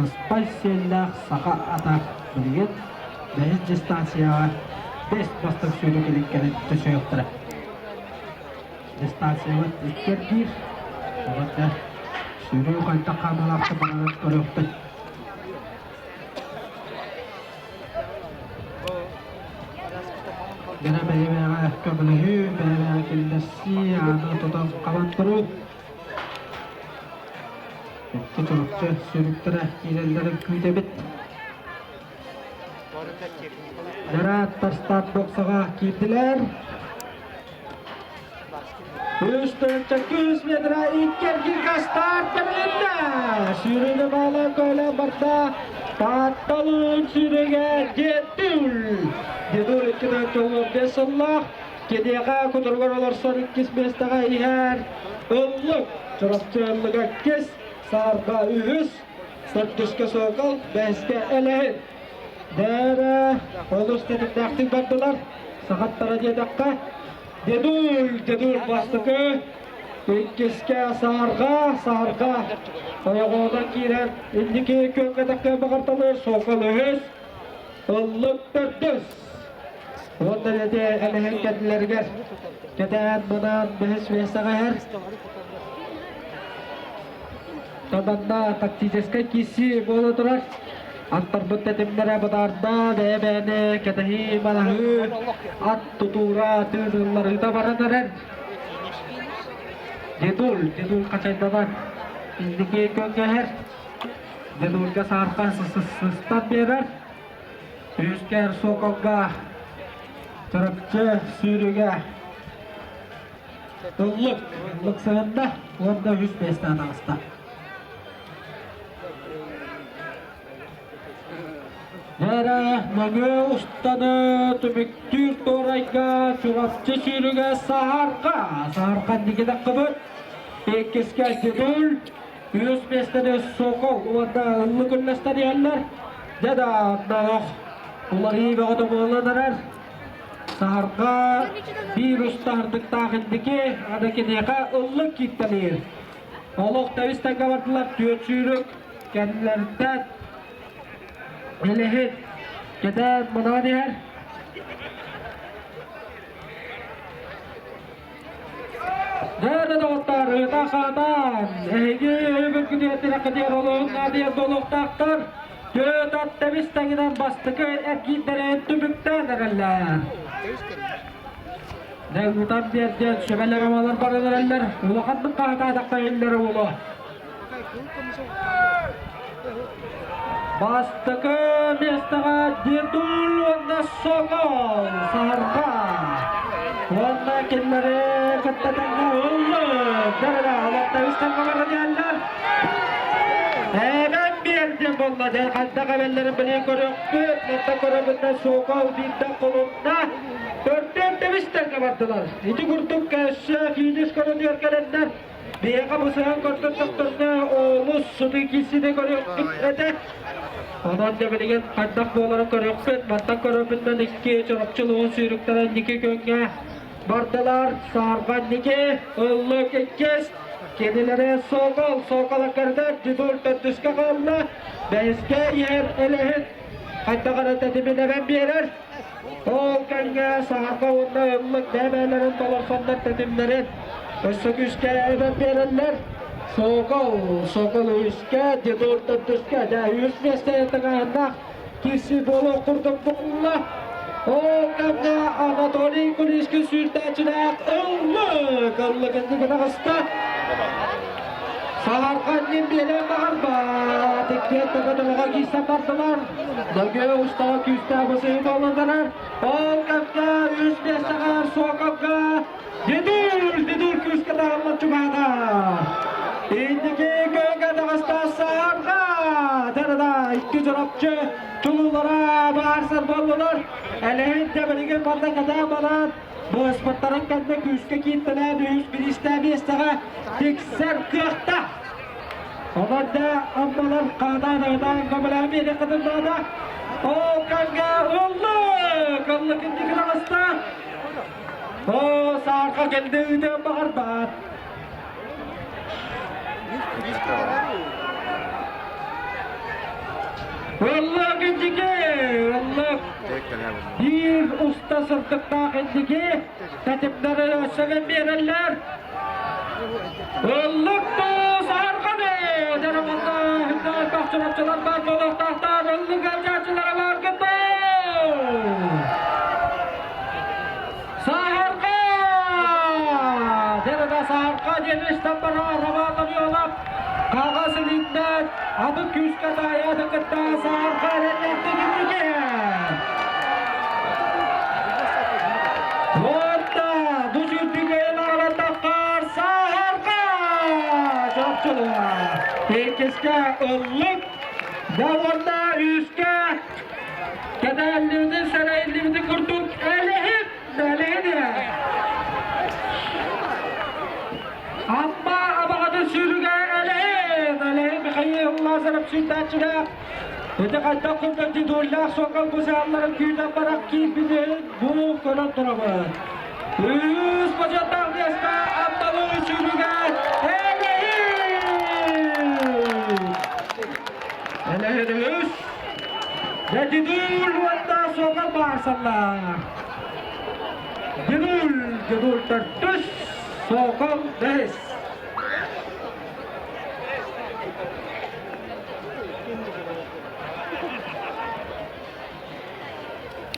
Сыспай сиэллээх саха ата билигин бэһис дистанцияҕа бэс бастыҥ сүүрүк илин-кэлин түсүөхтэрэ. Дистанциябыт икки эргиир. Уонна сүүрүү хайдах хаамыылаахтык барарын көрүөхпүт. Гена бэйэ-бэйэҕэ көмөлөһүү, бэйэ-бэйэҕэ киллэрсии, ааны тутан хабан туруу. Икки чурапчы сүүрүктэрэ киирэллэрин күүтэбит. Нарааттар старт-боксаҕа киирдилэр. Үс тыһыынча күүс метра икки эргииргэ старт бэрилиннэ. Сүүрүүнү баалаан көөлөөн барда. Таатталыын сүүрүүгэ Дедул. Дедул 2,15 сыллаах Киниэхэ кутуругар олорсон иккис миэстэҕэ иһэр Ыллык, Чурапчы ыллыга иккис, Саарба үһүс, төрдүскэ Сокол, бэһискэ Элэһин. Дээрэ олус тэтимнээхтик бардылар. Сахаттара диэтэххэ, Дедуль, Дедуль бастакы, иккискэ Саарга, Саарга ойоҕоһунан киирэн инники күөҥҥэ таххыан баҕарталыыр Сокол үһүс, Ыллык төрдүс. Уонна ити элэһин кэннилэригэр кэтээн мынаан бэһис миэстэҕэ иһэр. Табанна тактическай киирсии буола турар. Аттарбыт тэтимнэрэ бытаарда, бэйэ-бэйэни кэтэһии, манаһыы, ат тутуура тыынылларыыта баран эрэр. Дедул, Дедул хачайданан инники көҥҥөһөр. Дедульга саархан сыстан биэрэр. Үскэр Соколга, Чурапчы сүүрүгэ Ыллык, ыллык сыһынна уонна үс миэстэҕэ таҕыста. Дьэрэ нөҥүө устаны түмүктүүр туорайга Чурапчы сүүрүгэ Саһарха, Саһарха инники таххыбыт, иккискэ Дедуль, Үс миэстэни Сокол уонна Ыллык үллэстэн иһэллэр. Дьэ да, онноох уларыйыы бөҕөтө буолан эрэр. Саһарга биир устаһырдыктаах инники, аны киниэхэ Ыллык кииртэлиир. Олох тэбис тэҥҥэ бардылар түөрт сүүрүк кэннилэриттэн Элэһин кэтээн мынаан иһэр. Дьэ, доҕоттоор, ыта-хаатаан, эһиги өйөбүлгүтүгэр олуһун наадыйар буолуохтаахтар. Түөрт ат тэбис тэҥинэн бастакы эргиирдэрин түмүктээн эрэллэр. Дьэ, ыытан биэрдиэн сүбэлэр-амалар баран эрэллэр. Улаханнык хаһытаатахха иһиллэрэ буолуо. Бастакы миэстэҕэ Дедуль уонна Сокол Саһарха уонна кинилэри кытта тэҥҥэ ыллык дэрэлэ олохтоох баран иһэллэр. Эбэн биэрдим буолла дьэ хайдах эбэллэрин билин көрүөхпүт. Мантан көрөбүннэ Сокол биирдэ холунна. Төрдүөн тэбистэргэ бардылар. Ити курдук өссө финиш көрүнүөр кэлэннэр Биһиэхэ бу сыһан көрдөрдөхтөрүнэ олус сытыы киирсиини көрүөхпүт этэ. Онон дьэ билигин хайдах буоларын көрүөхпүт. Мантан көрөрбүтүнэн икки Чурапчы улууһун сүүрүктэрэ инники күөҥҥэ бардылар. Саарба инники, Ыллык иккис, кинилэри Сокол, Сокол аккардар, Дедуль төрдүскэ хаалла. Бэһискэ иһэр Элэһин хайдах эрэ тэтимин эбэн биэрэр. Ол кэмҥэ Саарба уонна Ыллык бэйэ-бэйэлэрин толорсоннор тэтимнэрин өссө күүскэ эбэн биэрэллэр. Сокол, Сокол үһүскэ, Дедур төрдүскэ, дьэ үһүс миэстэ тыҥааһыннаах киирсии буолуох курдук буолла. Ол кэмҥэ Анатолий Куличкин сүүрдээччилээх Ыллык, Ыллык инники таҕыста. Саһарҕа иннин биэрэн баҕарбат, иккиэн төбө-төбөҕө киирсэн бардылар. Нөҥүө устаҕа күүстээх бысыһыы буолланнарар. Ол кэмҥэ үс миэстэҕэ Соколга Дедур, Дедур күүскэ таһыллан чугаһата. Инники көҥө таҕыста Саһарҕа. Дара-да икки чурапчы тулулара баарсар буоллулар. Элэһин да билигин манна кэтээн баран быспыттарын кэннэ күүскэ кииртэлээн үһүс бириистээх миэстэҕэ тиксэр кыахтаах. Онон да аммалар хаатаан-аҕытаан көмөлөөн биэриэххитин наада. Ол кэмҥэ ыллык! Ыллык инники таҕыста. Оо, саарха кэлдэ ыытыан баҕарбат. Ыллык инники, ыллык биир уста сырдыктаах инники тэтимнэри өссө биэрэллэр. Ыллык тус арҕаны! Дьараманна хүннээх бахчылапчылар бар буолуохтаахтар, ыллык алдьааччылара бар кытта! Саһарга! Дэрэ Саһарга диэн истэн барар Роман Лавионов Хаҕас илиитинэн атын күүскэ таайааты кытта Саһарга эрэллээхтик инники. Уонна бу сүүрдүүгэ аҕалаттаххар Саһарга чопчулуга. Иккискэ ыллык, да уонна үскэ Кэтээллибитин, сэрэйиллибитин курдук элэһит, элэһит Амма абаҕатын сүүрүгэ элэһит, элэһит Михаил Лазарев сүүрдээччилээх. Ити хайдах курдук дедуллаах суокал бу саалларын күүтэн барах киирбитин бу көрөн турабыт. Үс бочуоттаах миэстэ Аммалыы сүүрүгэ элэһит! Элэһит үс! Дедул уонна суокал баарсаллар. Дедул, дедул төрдүс, суокал бэһис.